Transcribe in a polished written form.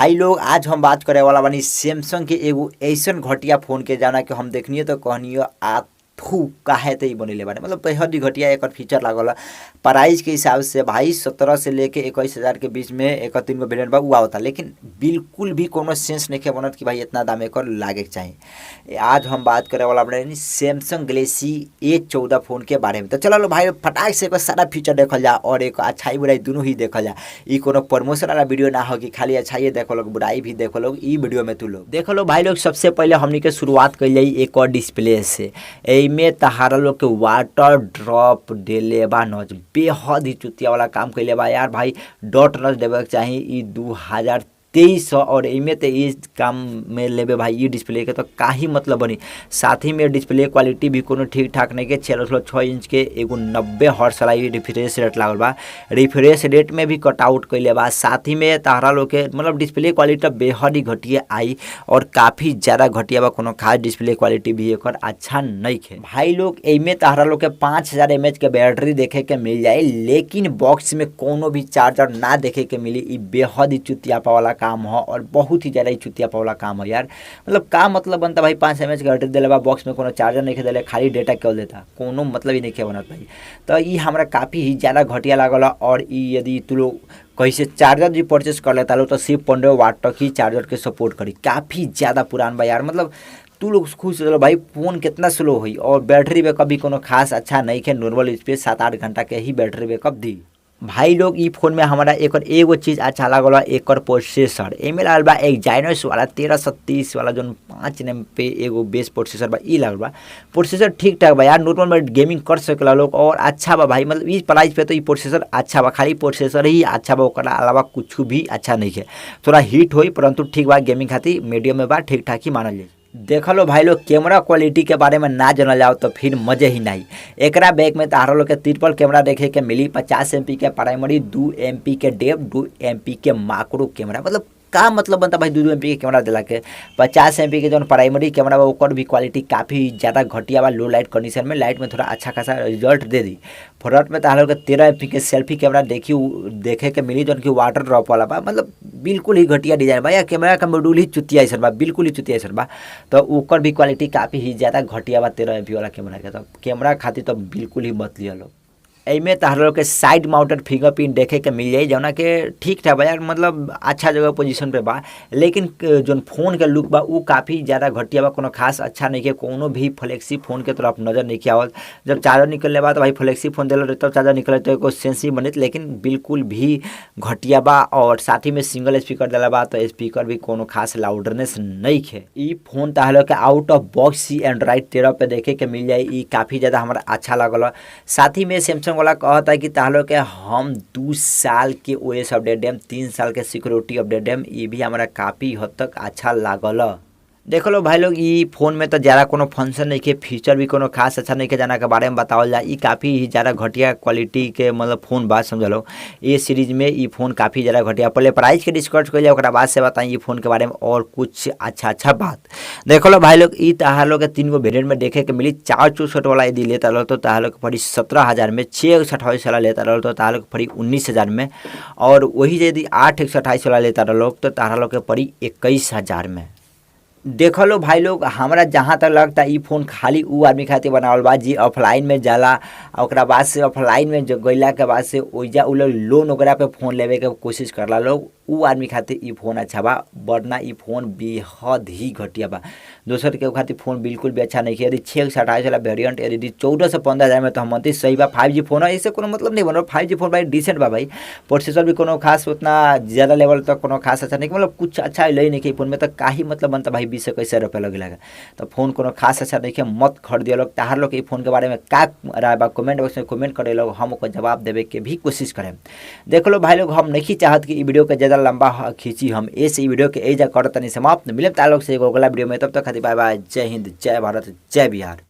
भाई लोग आज हम बात करे वाला बानी सैमसंग के एगो ऐसन घटिया फोन के जाना कि हम देखनिए तो कहनियो आ थू काहे त ई बनैले बाटे। मतलब बेहद ही घटिया एकर फीचर लागल। प्राइस के हिसाब से भाई 17 से लेके 21,000 के बीच में एकर 3 गो वेरिएंट बा उ आवता, लेकिन बिल्कुल भी कोनो सेंस नइखे बनत कि भाई इतना दाम एकर लागे के चाही। आज हम बात करे वाला बानी सैमसंग गैलेक्सी A14 phone के बारे में। तो चलो भाई फटाक से एकर सारा फीचर देखल जा और एक अच्छाई बुराई दोनों ही देखल जा। ई कोनो प्रमोशन वाला वीडियो ना हो कि खाली अच्छाई देखो लोग बुराई भी देखो लोग ई वीडियो में तू लोग देखो लो। भाई लोग सबसे पहले हमनी के शुरुआत कइल जाई एक और डिस्प्ले से। एमे तहारा लोग के वाटर ड्रॉप देले बा नॉच, बेहद ही चुतिया वाला काम कइले बा यार भाई। डॉट नॉच देवे के चाही ई 2023 और एमे तो इस काम में लेबे भाई ई डिस्प्ले के तो काही मतलब बनी। साथ ही में डिस्प्ले क्वालिटी भी कोनो ठीक ठाक नहीं के, 6.6 इंच के एगो 90 हर्ट्ज वाला ई रिफ्रेश रेट लागल बा, रिफ्रेश रेट में भी कट आउट कइले बा। साथ ही में तहरा लोग के मतलब डिस्प्ले क्वालिटी बेहद ही घटिया आई और काफ़ी ज़्यादा घटिया बा, कोनो खास डिस्प्ले क्वालिटी भी एकर अच्छा नहीं है। भाई लोग एमे तहरा लोग के 5000 एम एच के बैटरी देखे के मिल जाए, लेकिन बॉक्स में कोनो भी चार्जर ना देखे के मिली। ई बेहद ही चुतियापा वाला काम हो और बहुत ही ज़्यादा ही चुतियापा वाला काम हो यार। मतलब का मतलब बनता भाई 5 एम एच के बैटरी दिले बा, बॉक्स में कोनो चार्जर नहीं देले, खाली डेटा केवल देता, कोनो मतलब ही नहीं बनत भाई। तो ई हमरा काफ़ी ही ज़्यादा घटिया लागल। और ई यदि तू लोग कैसे चार्जर भी परचेस कर लेता लो तो सिर्फ 15 वाट तक ही चार्जर के सपोर्ट करी। काफ़ी ज़्यादा पुरान बा यार, मतलब तू लोग खुश हो भाई फोन कितना स्लो हुई और बैटरी बैकअप भी कोनो खास अच्छा नहीं है, नॉर्मल स्पीड 7-8 घंटा के ही बैटरी बैकअप दी। भाई लोग ई फोन में हमारा एक एगो चीज़ अच्छा लागल एकर प्रोसेसर। एमे लागल बा एक्साइनोस वाला 1330 वाला जोन 5 एम पे एगो बेस प्रोसेसर बा ई लागल बा। प्रोसेसर ठीक ठाक बा यार, नॉर्मल में गेमिंग कर सकेला लोग और अच्छा बा भाई। मतलब इस प्राइस पे तो ई प्रोसेसर अच्छा बा, खाली प्रोसेसर ही अच्छा बा, ओकरा अलावा कुछ भी अच्छा नहीं है। थोड़ा हीट होई परंतु ठीक बा, गेमिंग खातिर मीडियम में बा, ठीक ठाक ही मानल जाए। देख लो भाई लोग कैमरा क्वालिटी के बारे में ना जानल जाओ तो फिर मजे ही नहीं। एकरा बैक में तहारा लोग के ट्रिपल कैमरा देखे के मिली, 50 एम पी के प्राइमरी, 2 एम पी के डेप, 2 एम पी के माक्रो कैमरा। मतलब का मतलब बनता भाई 2 एम पी के कैमरा दिला के। 50 एम पी के जो प्राइमरी कैमरा बा ओकर भी क्वालिटी काफ़ी ज़्यादा घटिया बा, लो लाइट कंडीशन में लाइट में थोड़ा अच्छा खासा रिजल्ट दे दी। फ्रंट में तहारा लोग के 13 एम पी के सेल्फी कैमरा देखे के मिली जो कि वाटर ड्रॉप वाला बा। मतलब बिल्कुल ही घटिया डिजाइन बा या कैमरा का मॉड्यूल ही चुतिया ऐसा बा, बिल्कुल ही चुतिया ऐसा बा। तो ओकर भी क्वालिटी काफ़ी ही ज़्यादा घटिया बा 13 एम पी वाला कैमरा के। तो कैमरा खातिर तो बिल्कुल ही मत लिया लोग। एमे तहारा लोग के साइड माउंटेड फिंगरप्रिंट देखे के मिल जाई जौना के ठीक ठाक बा यार, मतलब अच्छा जगह पोजीशन पे बा, लेकिन जोन फोन के लुक बा उ काफ़ी ज़्यादा घटिया बा, कोनो खास अच्छा नहीं के। कोनो भी फ्लैगशिप फोन के तरफ नज़र नहीं आवत। जब चार्जर निकलले बा तो भाई फ्लैगशिप फोन दिल तब चार्जर निकले तो एगो सेंस ही बनित, लेकिन बिल्कुल भी घटिया बा। और साथ ही में सिंगल स्पीकर दिला बा तो स्पीकर भी कोनो खास लाउडनेस नहीं है। ई फोन तहारा लोग के out of box he Android 13 पे देखे के मिल जाई, ई काफ़ी ज़्यादा हमारा अच्छा लागल। साथ ही में सैमसंग वाला कहता है कि तहारा लोग के हम 2 साल के ओ एस अपडेट देम, 3 साल के सिक्योरिटी अपडेट देम। ये भी हमारा काफ़ी हद तक अच्छा लागल। देख लो भाई लोग ई फोन में तो ज़्यादा कोनो फंक्शन नहीं के, फीचर भी कोनो खास अच्छा नहीं के जाना के बारे में बतावल जाए। ई काफ़ी ही ज़्यादा घटिया क्वालिटी के मतलब फोन बा समझ लो। ये सीरीज में ई फोन काफ़ी ज़्यादा घटिया। पहले प्राइस के डिस्कस कर जाए ओकरा बाद से बताएं ई फोन के बारे में और कुछ अच्छा अच्छा बात। देख लो भाई लोग ई तहार लोग के 3 गो वेरिएंट में देखे के मिली। 464 वाला यदि लेता रहो तो तहार लोग के पड़ी 17,000 में, 628 वाला लेता रहो तो तहार लोग के पड़ी 19,000 में, और वही यदि 828 वाला लेता रहो तो तहार लोग के पड़ी 21,000 में। देख लो भाई लोग हमरा जहाँ तक लगता ई फोन खाली उ आदमी खातिर बनावल बा जी ऑफलाइन में जाला, ओकरा बाद से ऑफलाइन में जो गइला के बाद से ओइजा उ लोग लोन ओकरा पे फोन लेवे के कोशिश करला लोग, उ आदमी खातिर ई फोन अच्छा बा, वरना ई फोन बेहद ही घटिया बा। दोसर के खातिर फोन बिल्कुल भी अच्छा नहीं है। यदि 628 वाला वेरिएंट यदि 14 से 15 हज़ार में तो हम सही बा। 5G phone है, इससे कोनो मतलब नहीं बनो। 5G phone भाई डिसेंट बा भाई, प्रोसेसर भी कोनो खास उतना ज़्यादा लेवल तक कोनो खास अच्छा नहीं, मतलब कुछ अच्छा ले नहीं के फोन में तो काही मतलब बनता भाई 20 से 21 रुपये लगे लगा। तो फोन कोनो खास अच्छा नहीं है, मत खरीदिए लोग। तहार लोग ई फोन के बारे में का राय बा कमेंट बॉक्स में कमेंट करे लोग, हम ओकर जवाब देवे के भी कोशिश करें। देख लो भाई लोग हम नहीं चाहत कि ई वीडियो के ज़्यादा लंबा खींची, हम ऐसे वीडियो के एजा करत तनी समाप्त। मिले तार लोग से एगो अगला वीडियो में, तब तक खातिर बाय बाय। जय हिंद, जय भारत, जय बिहार।